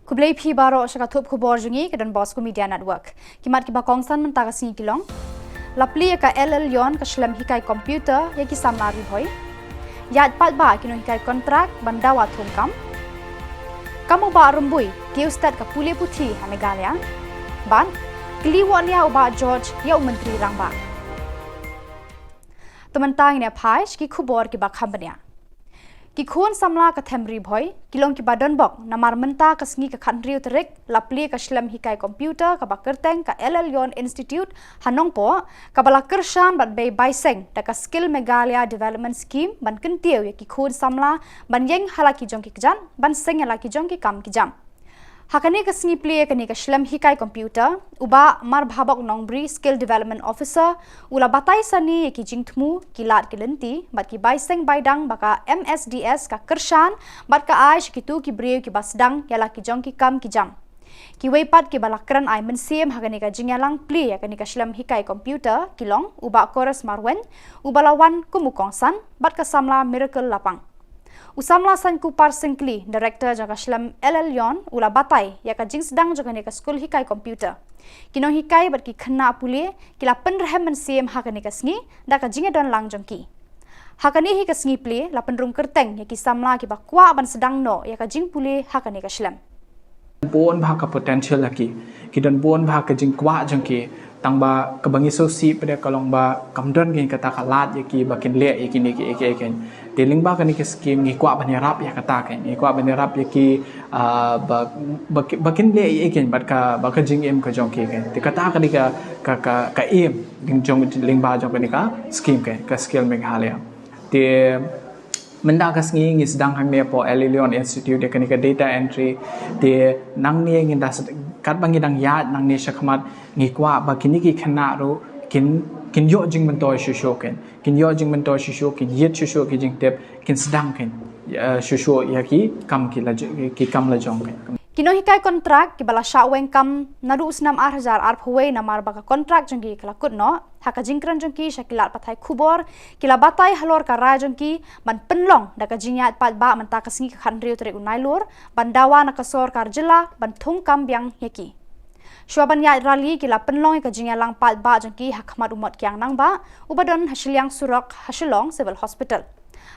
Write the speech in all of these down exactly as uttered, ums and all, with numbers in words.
Khublei phi baroh sha ka thup khubor jong ngi ka Don Bosco Media Network. Ki mat kiba kongsan mynta ka sngi ki long: La plie ka L L Yon ka shlem hikai computer ïa ki samla Ri Bhoi. Ïaid paidbah ki nonghikai kontrak ban dawa thungkam. Kam u Bah Rymbui kiew stet ka pule puthi ha Meghalaya. Bad kylli Wahnia u Bah George ïa u Myntri Rangbah. To mynta ngin ïa phai sha ki khubor kiba kham bniah. Ki khun samla ka them Ri Bhoi ki long kiba donbok namar mynta ka sngi ka khathynriew tarik la plie ka shlem hikai computer kaba kyrteng ka L L Yon Institute ha Nongpoh, kaba la kyrshan bad bei baiseng da ka Skill Meghalaya Development Scheme ban kyntiew ïa ki khun samla ban ïeng ha la ki jong ki kjat, ban seng ïa la ki jong ki kam ki jam. Ha kane ka sngi plie kane ka shlem hikai computer, u Bah Marbhabok Nongbri, Skill Development Officer, u la batai sani ïa ki jingthmu, ki lad ki lynti bad ki baiseng baidang ba ka M S D S ka kyrshan bad ka ai sha kito ki briew kiba sdang ïa la ki jong ki kam ki jam. Kiwei pat kiba la kren ai mynsiem ha kane ka jingïalang plie ïa kane ka shlem hikai computer ki long u Bah Chorus Marwein, uba la wan kum u kongsan, bad ka samla Miracle Lapang. U samla Sainkupar Syngkli, Director jong ka shlem L L Yon, u la batai ïa ka jingsdang jong kane ka skul hikai computer. Ki nonghikai bad ki khynnah pule ki la pynrhem mynsiem ha kane ka sngi da ka jingïadon lang jong ki. Ha kane hi ka sngi plie la pynrung kyrteng ïa ki samla kiba kwah ban sdang noh ïa ka jingpule ha kane ka shlem. Bun bha ka potential ha ki, ki don bun bha ka jingkwah jong ki, tang ba kaba ngi sngewsih pat ka long ba kam don kata ka lad ïa ki ba kin leh ïa kine ki, ïa ki, ïa ki. Te lyngba kane ka scheme ngi kwah ban ïarap ïa kata, ngi kwah ban ïarap ïa ki, ah, ba, ba, ba kin leh ïa ki bad ka, bad ka jingim ka jong ki. Te kata kane ka, ka, ka, ka aim jong, lyngba jong kane ka scheme, ka Skill Meghalaya. Te mynta ka sngi ngi sdang hangne hapoh L L Yon Institute ïa kane ka data entry. Te nangne ngin da sed-, katba ngi dang ïaid nangne shakhmat, ngi kwah ba kine ki khynnah ruh kin, kin ïoh jingmyntoi shuh shuh, kin, kin ïoh jingmyntoi shuh shuh, kin ïit shuh shuh ki jingtip, kin sdang, kin, eh, shuh shuh ïa ki kam ki la j-, ki kam la jong, kin. Ki nonghikai kontrak kiba la shah weng kam naduh u snem ar hajar arphew wei namar ba ka kontrak jong ki ka la kut noh, ha ka jingkren jong ki sha ki lad pathai khubor, ki la batai halor ka rai jong ki ban pynlong da ka jingïaid paidbah mynta ka sngi ka khathynriew tarik u Nailur ban dawa na ka sorkar jylla ban thungkam biang ïa ki. Shuwa ban ïaid rally ki la pynlong ïa ka jingïalang paidbah jong ki ha khmat u Motkiang Nangbah, uba don ha shiliang surok ha Shillong Civil Hospital.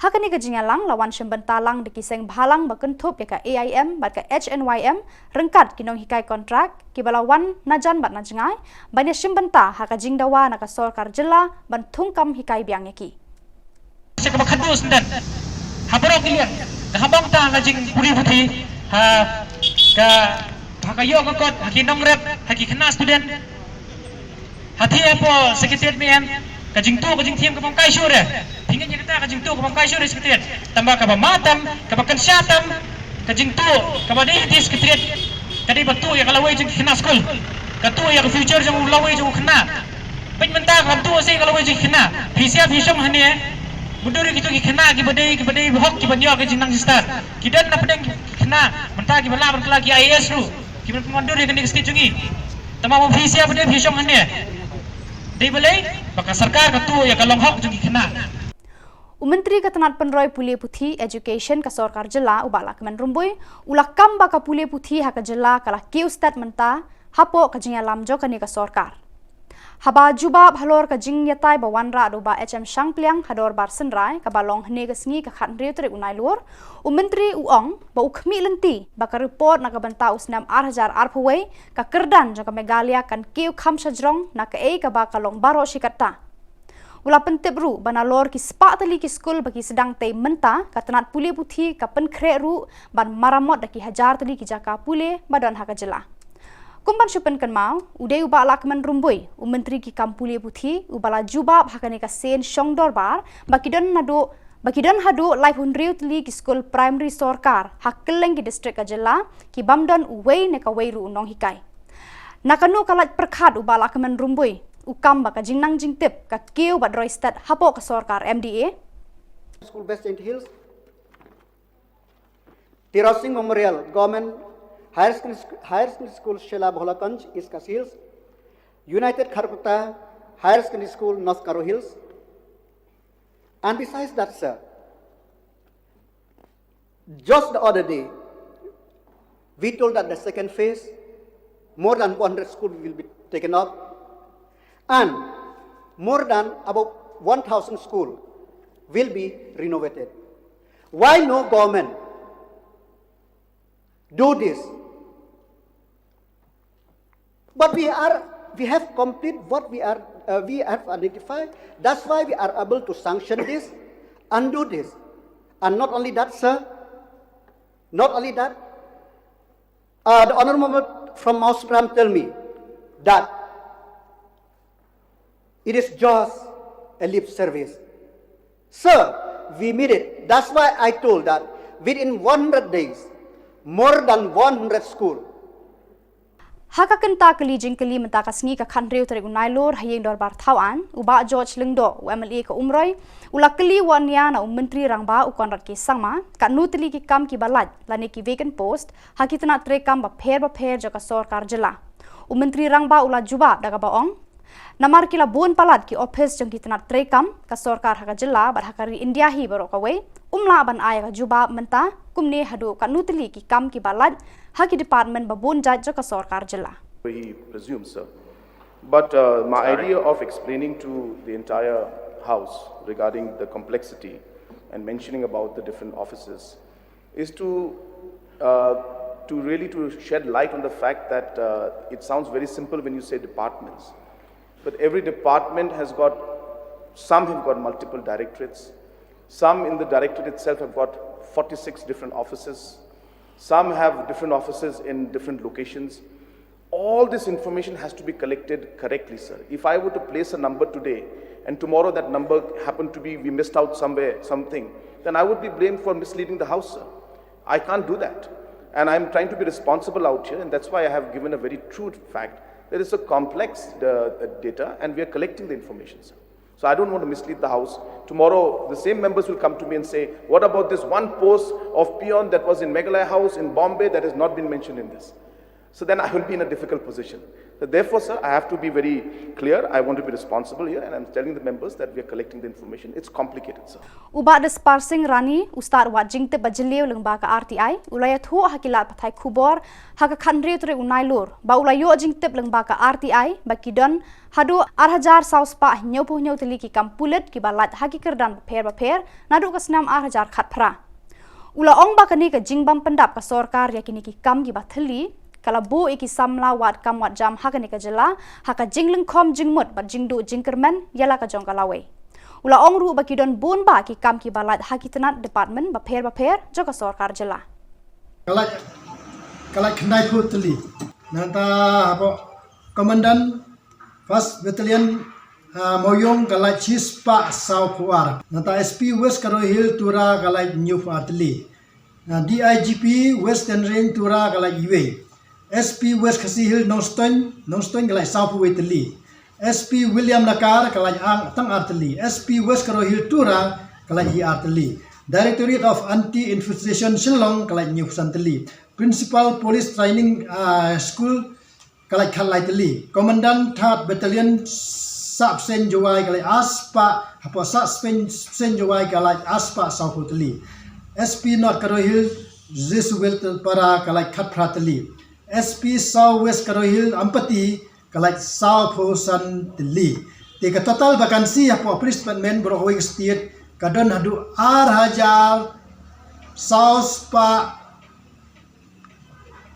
Ha kane ka jingïalang la wan shim bynta lang da ki seng bhalang ba kynthup ïa ka A I M bad ka H N Y M, ryngkat ki nonghikai kontrak kiba la wan na jan bad na jngai ban ïa shim bynta ha ka jingdawa na ka sorkar jylla ban thungkam hikai biang ïa ki. Sha kaba khadduh snem ha baroh ki liang, ka ha bang ta ka jingpule puthi, ha ka, ha ka ïoh ka kot ha ki nongrep, ha ki khynnah student. Hathi hapoh Secretariat me em, ka jingtuh ka jingthiam ka bym kai shuh re. Phi ngeit ïa kata, ka jingtuh ka bym kai shuh re Secretariat. Tangba kaba ma tam, kaba kynshah tam, ka jingtuh kaba dei hathi Secretariat, ka dei ba tuh ïa ka lawei jong ki khynnah skul, ka tuh ïa ka future jong u lawei jong u khynnah. Peit mynta kam tuh seh ïa ka lawei jong ki khynnah. Phi sngap phi shong hangne, mutdur ïa kito ki khynnah kiba dei, kiba dei hok, kiba ïoh ka jingnang jingstad. Ki don na pdeng ki khynnah mynta kiba lah ban kylla ki I A S ruh, kiba pynwandur ïa kane ka state jong ngi. Tangba ma phi sngap phi shong hangne. Dei balei? Ba ka sorkar ka tuh ïa ka long hok jong ki khynnah. U Myntri ka tnat pynroi pule puthi, education, ka sorkar jylla, u Bah Lahkmen Rymbui, u la kam ba ka pule puthi ha ka jylla ka la kiew stet mynta hapoh ka jingïalam jong kane ka sorkar. Haba jubab halor ka jingïatai ba wanrah da u Bah H M Shangpliang ha dorbar synrai kaba long hynne ka sngi ka khathynriew tarik u Nailur, u Myntri u ong ba u khmih lynti ba ka report na ka bynta u snem ar hajar arphew wei, ka kyrdan jong ka Meghalaya kan kiew kham shajrong na kaei kaba ka long baroh shi katta. U la pyntip ruh ba nalor ki spah tylli ki skul ba ki sdang tei mynta, ka tnat pule puthi ka pynkhreh ruh ban maramot da ki hajar tylli ki jaka pule ba don ha ka jylla. Kum ban shu pynkynmaw, u dei u Bah Lahkmen Rymbui, u Myntri ki kam pule puthi, uba la jubab ha kane ka sien shong dorbar ba ki don naduh, ba ki don haduh laiphew hynriew tylli ki skul primary sorkar ha kylleng ki district ka jylla, ki bym don uwei ne kawei ruh u nonghikai. Na kano ka lait pyrkhat u Bah Lahkmen Rymbui, u kam ba ka jingnang jingtip ka kiew bad roi stet hapoh ka sorkar M D A? School West Jaintia Hills, Tira Singh Memorial Government Higher Secondary Sc-, Higher Secondary School Shella Bholaganj, East Khasi Hills, United Kharkutta Higher Secondary School, North Garo Hills. And besides that, sir, just the other day, We told that the second phase, more than one hundred schools will be taken up, and more than about one thousand schools will be renovated. Why no government do this? But we are, we have complete what we are, uh, we have identified. That's why we are able to sanction this and do this. And not only that, sir, not only that, uh, the Honorable from Mawsynram tell me that it is just a lip service. Sir, we mean it. That's why I told that within one hundred days, more than one hundred school. Ha ka kynta kali jingkali mynta ka sngi ka khathynriew tarik u Nailur ha ïing dorbar thaw aiñ, u Bah George Lyngdoh, u M L A ka Umroi, u la kylli wat nia na u Myntri Rangbah u Conrad K Sangma, katno tylli ki kam kiba lait, lane ki vacant post, ha ki tnat treikam bapher bapher jong ka sorkar jylla. U Myntri Rangbah u la jubab da kaba ong, namar ki la bun palat ki ophis jong ki tnat treikam ka sorkar ha ka jylla bad ha ka ri India hi baroh kawei, um lah ban ai ka jubab mynta kumne haduh katno tylli ki kam kiba lait ha ki department babun jait jong ka sorkar jylla. He presumes, sir. But uh, my idea of explaining to the entire House regarding the complexity and mentioning about the different offices is to uh, to really to shed light on the fact that uh, it sounds very simple when you say departments, but every department has got, some have got multiple directorates, some in the directorate itself have got forty-six different offices, some have different offices in different locations. All this information has to be collected correctly, sir. If I were to place a number today and tomorrow that number happened to be, we missed out somewhere, something, then I would be blamed for misleading the House, sir. I can't do that. And I'm trying to be responsible out here, and that's why I have given a very true fact. There is a complex uh, data, and we are collecting the information, sir. So I don't want to mislead the House. Tomorrow, the same members will come to me and say, "What about this one post of peon that was in Meghalaya House in Bombay that has not been mentioned in this?" So then I will be in a difficult position. So therefore, sir, I have to be very clear. I want to be responsible here, and I'm telling the members that we are collecting the information. It's complicated, sir. U Bah Dispar Singh Rani, u stad wad jingtip ba jylliew lyngba ka R T I, u la ïathuh ha ki lad pathai khubor ha ka khathynriew tarik u Nailur ba u la ïoh jingtip lyngba ka R T I ba ki don haduh ar hajar saw spah hynñiewphew hynñiew tylli ki kam pulit kiba lait ha ki kyrdan bapher bapher naduh ka snem ar hajar khatphra. U la ong ba kane ka jingbym pyndap ka sorkar ïa kine ki kam kiba thylli ka la buh ïa ki samla wad kam wad jam ha kane ka jylla ha ka jinglyngkhom jingmut bad jingduh jingkyrmen ïa la ka jong ka lawei. U la ong ruh ba ki don bun bah ki kam kiba lait ha ki tnat department bapher bapher jong ka sorkar jylla. Ka lait, ka lait khyndai phew tylli. Nangta hapoh Commandant First Battalion, uh, Mawïong ka lait shispah sawphew ar. Nangta S P West Garo Hills Tura ka lait hynñiewphew ar tylli. Uh, D I G P West Tynriew Tura ka lait iwei. S P West Khasi Hills Nongstoiñ, Nongstoiñ ka lait sawphew wei tylli. S P William Nakar ka lait ang tang ar tylli. S P West Garo Hills Tura ka lait hi ar tylli. Directorate of Anti Infiltration Shillong ka lait hynñiewphew san tylli. Principal Police Training uh, School ka lait khatlai tylli. Commandant Third Battalion Sub Saint Jowai ka lait arspah, hapoh Sub Saint Jowai ka lait arspah sawphew tylli. S P North Garo Hills Jesuit Para ka lait khatphra tylli. S P South West Garo Hills Ampati ka lait sawphew san tylli. Te ka total vacancy hapoh police department baroh kawei ka state ka don haduh ar hajar sawspah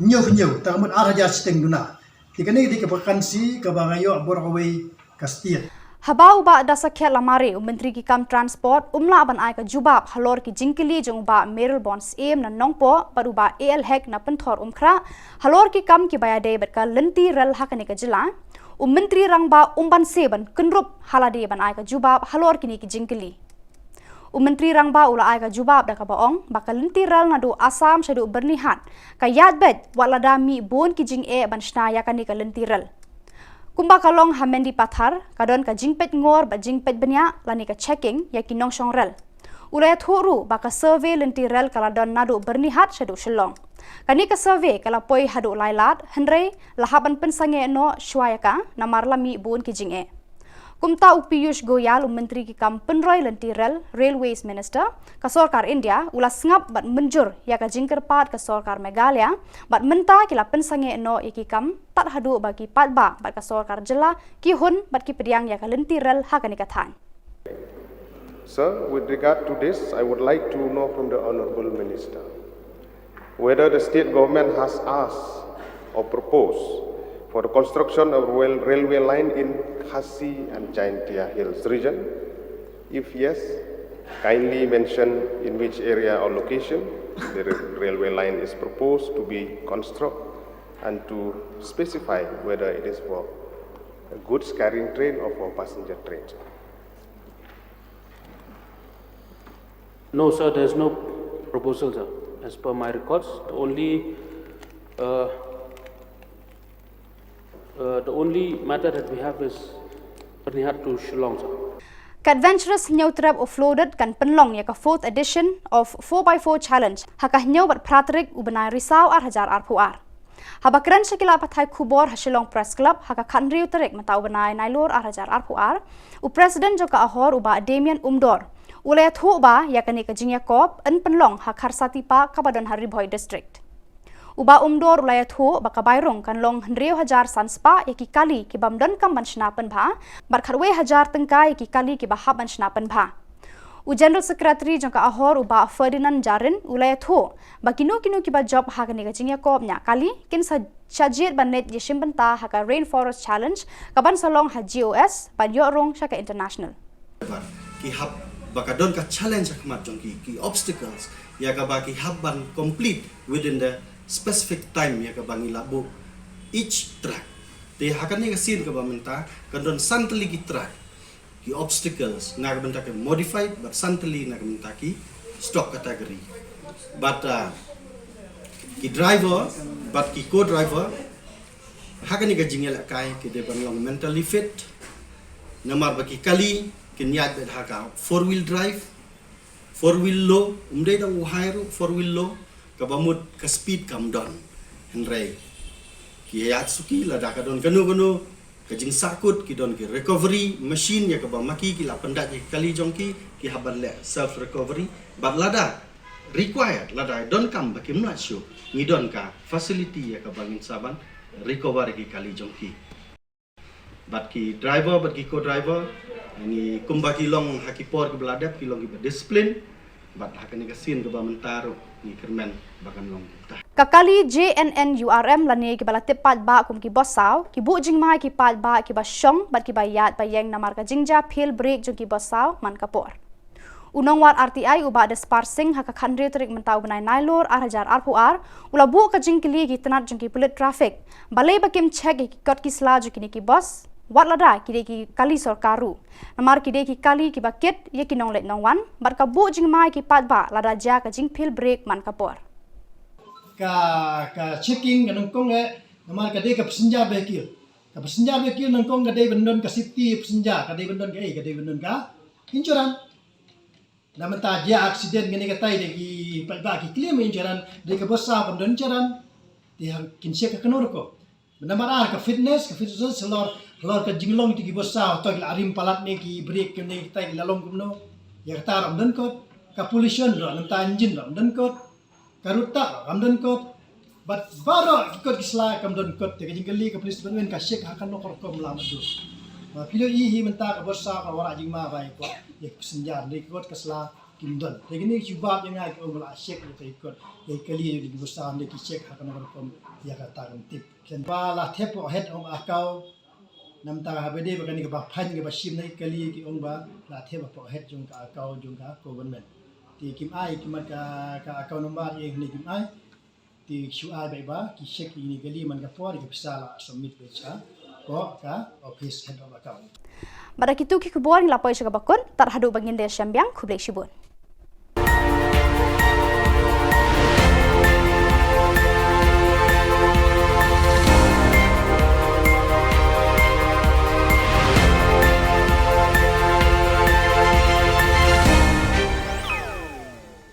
hynñiewphew hynñiew, tang ka mut ar hajar shiteng duna. Te kane ka dei ka vacancy kaba nga ïoh baroh kawei ka state. Haba u Bah Dasakhiat Lamare, u Myntri ki kam transport, um lah ban ai ka jubab halor ki jingkylli jong u Bah Mayralborn Syiem na Nongpoh bad u Bah A L Hek na Pynthorumkhrah halor ki kam kiba ïadei bad ka lynti rel ha kane ka jylla, u Myntri Rangbah um banse ban kynrup ha lade ban ai ka jubab halor kine ki jingkylli. U Myntri Rangbah u la ai ka jubab da kaba ong ba ka lynti rel naduh Assam shaduh Byrnihat ka ïaid beit wat lada mih bun ki jingeh ban shna ïa kane ka lynti rel. Kumba ka long ha Mendipathar, ka don ka jingpeit ngor bad jingpeit bniah lane ka checking ïa ki nongshong rel. U la ïathuh ruh ba ka survey lynti rel ka la don naduh Byrnihat shaduh Shillong. Kane ka survey ka la poi haduh Lailad, hynrei la hap ban pynsangeh noh shuwa ïa ka namar la mih bun ki jingeh. Kumta u Piyush Goyal, u Myntri ki kam pynroi lynti rel, Railways Minister, ka sorkar India, u la sngap bad mynjur ïa ka jingkyrpad ka sorkar Meghalaya, bad mynta ki la pynsangeh noh ïa ki kam tad haduh ba ki paidbah bad ka sorkar jylla ki hun bad ki pdiang ïa ka lynti rel ha kane ka thaiñ. Sir, with regard to this, I would like to know from the Honorable Minister whether the state government has asked or proposed for the construction of rail, railway line in Khasi and Jaintia Hills region. If yes, kindly mention in which area or location the ra- railway line is proposed to be constructed and to specify whether it is for a goods carrying train or for passenger train. No, sir, there's no proposal, sir. As per my records, the only uh, uh, the only matter that we have is Byrnihat to Shillong, sir. Ka Adventurous Hynñiewtrep Offloaded kan pynlong ïa ka fourth edition of four by four Challenge ha ka hynñiew bad phra tarik u bnai Risaw ar hajar arphew ar. Haba kren sha ki lad pathai khubor ha Shillong Press Club ha ka khathynriew tarik mynta u bnai Nailur ar hajar arphew ar, u President jong ka AHOR u Bah Damian Umdor u la ïathuh ba ïa kane ka jingïakob yn pynlong ha Kharsati Park kaba don ha Ri Bhoi District. U Bah Umdor u la ïathuh ba ka bai rung kan long hynriew hajar san spah ïa ki kali ki bym donkam ban shna pynbha, bad khatwei hajar tyngka ïa ki kali kiba hap ban shna pynbha. U General Secretary jong ka AHOR u Bah Ferdinand Jarin u la ïathuh ba kino kino kiba jop ha kane ka jingïakob ñiah kali kin sa shah jied ban leit ïashim bynta ha ka Rainforest Challenge kaban sa long ha G O S ban ïoh rung sha ka International. Ki hap ba ka don ka challenge ha khmat jong ki, ki obstacles ïa kaba ki hap ban complete within the specific time ïa kaba ngi la buh each track. Te ha kane ka sien kaba mynta kan don san tylli ki track, ki obstacles na ka bynta ki modified, bad san tylli na ka bynta ki stock category. Bad uh, ki driver bad ki co-driver ha kane ka jingïalehkai ki dei ban long mentally fit. Namar ba ki kali kin ïaid beit ha ka four wheel drive, four wheel low, um dei dang u high ruh, four wheel low, kaba mut ka speed kam don. Hynrei ki ïaid suki lada ka don kano kano ka jingsahkut, ki don ki recovery machine ïa kaba ma ki ki la pyndait ïa ki kali jong ki, ki hap ban leh self recovery. Bad lada required, lada donkam ba kim lah shuh, ngi don ka facility ïa kaba ngin sa ban recover ïa ki kali jong ki. Bad ki driver bad ki co-driver, ngi kumba ki long ha ki por kiba la dep, ki long kiba discipline. Bad ha kane ka sien kaba mynta ruh ngi kyrmen ba kan long kumta. Ka kali J N N U R M lane kiba la tip paidbah kum ki Bossaw ki buh jingma ïa ki paidbah kiba shong bad kiba ïaid ba ïeng namar ka jingjia phil brake jong ki Bossaw man ka por. U nongwad R T I u Bah Despar Singh ha ka khathynriew tarik mynta u bnai Nailur ar hajar arphew ar u la buh ka jingkylli ïa ki tnat jong ki pulit traffic balei ba kim check ïa ki kot ki sla jong kine ki bos, wat lada ki dei ki kali sorkar ruh. Namar ki dei ki kali kiba kit ïa ki nongleit nongwan bad ka buh jingma ïa ki paidbah lada jia ka jingphil brake man ka por. Ka, ka checking ka nyngkong eh, namar ka dei ka passenger vehicle. Ka passenger vehicle nyngkong ka dei ban don ka safety passenger, ka dei ban don ka, eh, ka dei ban don ka insurance. Na mynta jia accident ngi ne katai dei ki paidbah ki claim insurance, dei ka Bossaw kam don insurance. Te hang kin check ka kano rukom. Namar ar ka fitness, ka fitness halor, halor ka jinglong ïa ki Bossaw, to ki la rim palat ne ki brake ne katai ki la long kumno. Ïa kata ruh ym don kot. Ka pollution ruh, na mynta engine ruh ym don kot. Ka ruta kam don kot. Bad baroh ki kot ki sla kam don kot, te ka jingkylli ka police department ka check ha kano ka rukom la madu. Ba phi ïohi hi mynta ka Bossaw ka wanrah jingma ba ïa kot, ïa ka passenger, dei kot ka sla kim don. Te kine ki jubab ïa nga ki ong la check ïa ka kot, ïa ka kali ïa ki Bossaw, dei ki check ha kano ka rukom ïa kata kam tip. Khlem ba la thep ha het ong akaw. Namta haba dei ba kane kaba phan kaba shim na ki kali ki ong ba la thep hapoh het jong ka account jong ka government. Te kim ai ki mat ka, ka account number ïa ne kim ai. Te shu ai ba ba ki check ïa ne kali man ka por ka pisa la submit beit sha ko ka office head of account. Bad da kitu ki khubor ngi la poi sha kaba kut, tad haduh ba ngin da ïashem biang, khublei shibun.